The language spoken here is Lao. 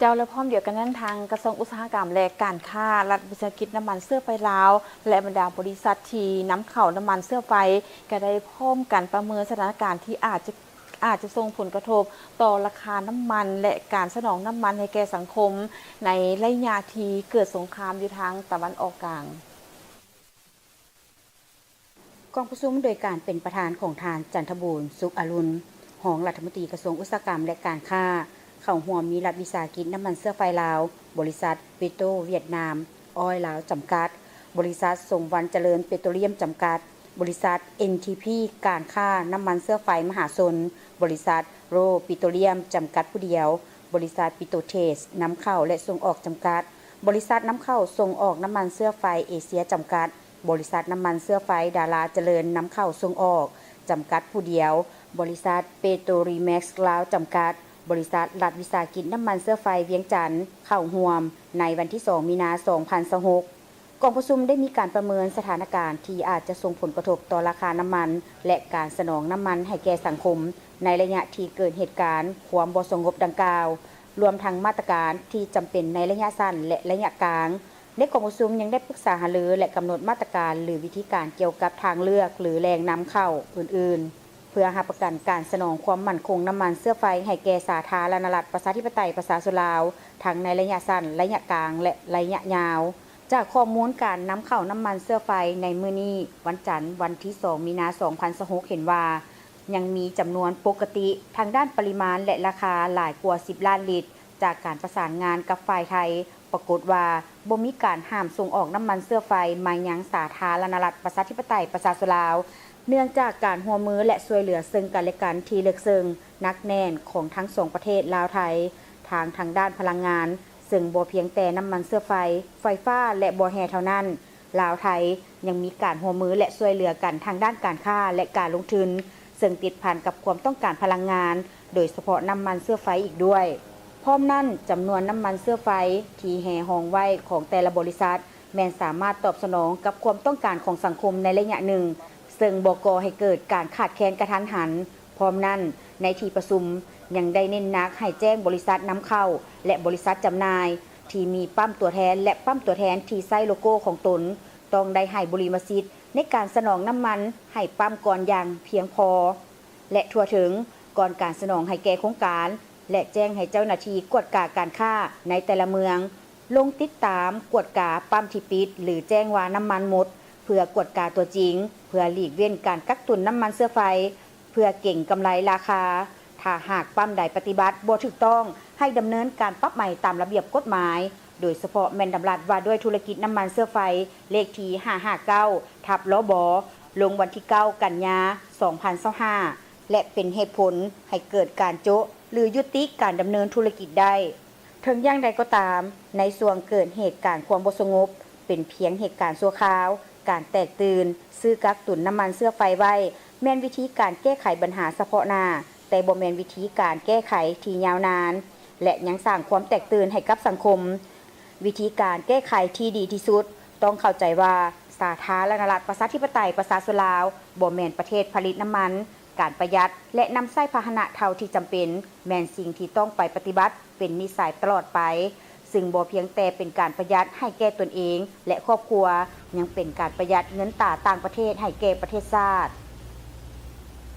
ເຈົ້າ ແລະ ພ້ອມດຽວກັນນັ້ນ ທາງກະຊວງອຸດສາຫະກຳ ແລະ ການຄ້າ ລັດວິສາຫະກິດນ້ຳມັນເຊື້ອໄຟລາວ ແລະ ບັນດາບໍລິສັດທີ່ນຳເຂົ້ານ້ຳມັນເຊື້ອໄຟ ກໍໄດ້ພ້ອມກັນປະເມີນສະຖານະການທີ່ອາດຈະ ອາດຈະສົ່ງຜົນກະທົບຕໍ່ລາຄານ້ຳມັນ ແລະ ການສະໜອງນ້ຳມັນໃຫ້ແກ່ສັງຄົມ ໃນໄລຍະທີ່ເກີດສົງຄາມຢູ່ທາງຕາເວັນອອກກາງ. ກອງປະຊຸມໂດຍການເປັນປະທານຂອງທ່ານ ຈັນທະບູນ ສຸກອະລຸນ ຮອງລັດຖະມົນຕີກະຊວງອຸດສາຫະກຳ ແລະ ການຄ້າ, ເຂົ້າຮ່ວມມີລັດວິສາຫະກິດນ້ຳມັນເຊື້ອໄຟລາວ, ບໍລິສັດ ເປໂຕຣຫວຽດນາມ ອອຍລາວ ຈຳກັດ, ບໍລິສັດ ສົມວັນຈະເລີນ ເປໂຕຣລຽມ ຈຳກັດ, ບໍລິສັດ ເອັນທີພີ ການຄ້ານ້ຳມັນເຊື້ອໄຟມະຫາຊົນ, ບໍລິສັດ ໂຣ ປີໂຕຣລຽມ ຈຳກັດຜູ້ດຽວ, ບໍລິສັດ ປີໂຕເທສ ນຳເຂົ້າ ແລະ ສົ່ງອອກ ຈຳກັດ, ບໍລິສັດນຳເຂົ້າສົ່ງອອກນ້ຳມັນເຊື້ອໄຟເອເຊຍ ຈຳກັດ, ບໍລິສັດນ້ຳມັນເຊື້ອໄຟດາລາຈະເລີນ ນຳເຂົ້າສົ່ງອອກ ຈຳກັດຜູ້ດຽວ, ບໍລິສັດ ເປໂຕຣຣີແມັກລາວ ຈຳກັດ, ບໍລິສັດລັດວິສາຫະກິດນ້ຳມັນເຊື້ອໄຟວຽງຈັນ ເຂົ້າຮ່ວມໃນວັນທີສອງ ມີນາ ສອງພັນຊາວຫົກ. ກອງປະຊຸມໄດ້ມີການປະເມີນສະຖານະການທີ່ອາດຈະສົ່ງຜົນກະທົບຕໍ່ລາຄານ້ຳມັນ ແລະ ການສະໜອງນ້ຳມັນໃຫ້ແກ່ສັງຄົມ ໃນໄລຍະທີ່ເກີດເຫດການຄວາມບໍ່ສະຫງົບດັ່ງກ່າວ, ລວມທັງມາດຕະການທີ່ຈຳເປັນໃນໄລຍະສັ້ນ ແລະ ໄລຍະກາງ. ໃນກອງປະຊຸມຍັງໄດ້ປຶກສາຫາລື ແລະ ກຳນົດມາດຕະການ ຫຼື ວິທີການກ່ຽວກັບທາງເລືອກ ຫຼື ແຫຼ່ງນຳເຂົ້າອື່ນໆ ເພື່ອຮັບປະກັນການສະໜອງຄວາມໝັ້ນຄົງນ້ຳມັນເຊື້ອໄຟໃຫ້ແກ່ສາທາລະນະລັດ ປະຊາທິປະໄຕ ປະຊາຊົນລາວ ທັງໃນໄລຍະສັ້ນ, ໄລຍະກາງ ແລະ ໄລຍະຍາວ. ຈາກຂໍ້ມູນການນຳເຂົ້ານ້ຳມັນເຊື້ອໄຟໃນມື້ນີ້ ວັນຈັນ ວັນທີສອງ ມີນາ ສອງພັນຊາວຫົກ ເຫັນວ່າ ຍັງມີຈຳນວນປົກກະຕິທາງດ້ານປະລິມານ ແລະ ລາຄາຫຼາຍກວ່າສິບລ້ານລິດ. ຈາກການປະສານງານກັບຝ່າຍໄທ ປາກົດວ່າບໍ່ມີການຫ້າມສົ່ງອອກນ້ຳມັນເຊື້ອໄຟມາຍັງສາທາລະນະລັດ ປະຊາທິປະໄຕ ປະຊາຊົນລາວ ເນື່ອງຈາກການຮ່ວມມື ແລະ ຊ່ວຍເຫຼືອເຊິ່ງກັນ ແລະ ກັນທີ່ເລິກເຊິ່ງ, ໜັກແໜ້ນຂອງທັງສອງປະເທດລາວ-ໄທ, ທາງ ທາງດ້ານພະລັງງານ, ເຊິ່ງບໍ່ພຽງແຕ່ນ້ຳມັນເຊື້ອໄຟ, ໄຟຟ້າ ແລະ ບໍ່ແຮ່ເທົ່ານັ້ນ, ລາວ-ໄທ ຍັງມີການຮ່ວມມື ແລະ ຊ່ວຍເຫຼືອກັນທາງດ້ານການຄ້າ ແລະ ການລົງທຶນ, ເຊິ່ງຕິດພັນກັບຄວາມຕ້ອງການພະລັງງານ, ໂດຍສະເພາະນ້ຳມັນເຊື້ອໄຟອີກດ້ວຍ. ພ້ອມນັ້ນ, ຈຳນວນນ້ຳມັນເຊື້ອໄຟທີ່ແຮ່ຮອງໄວ້ຂອງແຕ່ລະບໍລິສັດ ແມ່ນສາມາດຕອບສະໜອງກັບຄວາມຕ້ອງການຂອງສັງຄົມໃນໄລຍະໜຶ່ງ, ເຊິ່ງບໍ່ກໍ່ໃຫ້ເກີດການຂາດແຄນກະທັນຫັນ. ພ້ອມນັ້ນ, ໃນທີ່ປະຊຸມຍັງໄດ້ເນັ້ນໜັກໃຫ້ແຈ້ງບໍລິສັດນຳເຂົ້າ ແລະ ບໍລິສັດຈຳໜ່າຍ ທີ່ມີປ້ຳຕົວແທນ ແລະ ປ້ຳຕົວແທນທີ່ໃຊ້ໂລໂກ້ຂອງຕົນ ຕ້ອງໄດ້ໃຫ້ບຸລິມະສິດໃນການສະໜອງນ້ຳມັນໃຫ້ປ້ຳກ່ອນຢ່າງພຽງພໍ ແລະ ທົ່ວເຖິງ ກ່ອນການສະໜອງໃຫ້ແກ່ໂຄງການ ແລະ ແຈ້ງໃຫ້ເຈົ້າໜ້າທີ່ກວດກາການຄ້າໃນແຕ່ລະເມືອງ ລົງຕິດຕາມກວດກາປ້ຳທີ່ປິດ ຫຼື ແຈ້ງວ່ານ້ຳມັນໝົດ ເພື່ອກວດກາຕົວຈິງ, ເພື່ອຫຼີກເວັ້ນການກັກຕຸນນ້ຳມັນເຊື້ອໄຟ ເພື່ອເກັງກຳໄລລາຄາ. ຖ້າຫາກປ້ຳໃດປະຕິບັດບໍ່ຖືກຕ້ອງ, ໃຫ້ດຳເນີນການປັບໃໝຕາມລະບຽບກົດໝາຍ, ໂດຍສະເພາະແມ່ນດຳລັດວ່າດ້ວຍທຸລະກິດນ້ຳມັນເຊື້ອໄຟ ເລກທີຫ້າຫ້າເກົ້າ ທັບ ລບ ລົງວັນທີເກົ້າ ກັນຍາ ສອງພັນຊາວຫ້າ ແລະ ເປັນເຫດຜົນໃຫ້ເກີດການໂຈະ ຫຼື ຍຸຕິການດຳເນີນທຸລະກິດໄດ້. ເຖິງຢ່າງໃດກໍຕາມ, ໃນຊ່ວງເກີດເຫດການຄວາມບໍ່ສະຫງົບ ເປັນພຽງເຫດການຊົ່ວຄາວ, ການແຕກຕື່ນ, ຊື້ກັກຕຸນນ້ຳມັນເຊື້ອໄຟໄວ້ ແມ່ນວິທີການແກ້ໄຂບັນຫາສະເພາະໜ້າ, ແຕ່ບໍ່ແມ່ນວິທີການແກ້ໄຂທີ່ຍາວນານ ແລະ ຍັງສ້າງຄວາມແຕກຕື່ນໃຫ້ກັບສັງຄົມ. ວິທີການແກ້ໄຂທີ່ດີທີ່ສຸດ ຕ້ອງເຂົ້າໃຈວ່າ ສາທາລະນະລັດ ປະຊາທິປະໄຕ ປະຊາຊົນລາວ ບໍ່ແມ່ນປະເທດຜະລິດນ້ຳມັນ. ການປະຢັດ ແລະ ນຳໃຊ້ພາຫະນະເທົ່າທີ່ຈຳເປັນ ແມ່ນສິ່ງທີ່ຕ້ອງໄປປະຕິບັດເປັນນິໄສຕະຫຼອດໄປ, ຊຶ່ງບໍ່ພຽງແຕ່ເປັນການປະຢັດໃຫ້ແກ່ຕົນເອງ ແລະ ຄອບຄົວ, ຍັງເປັນການປະຢັດເງິນຕາຕ່າງປະເທດໃຫ້ແກ່ປະເທດຊາດ.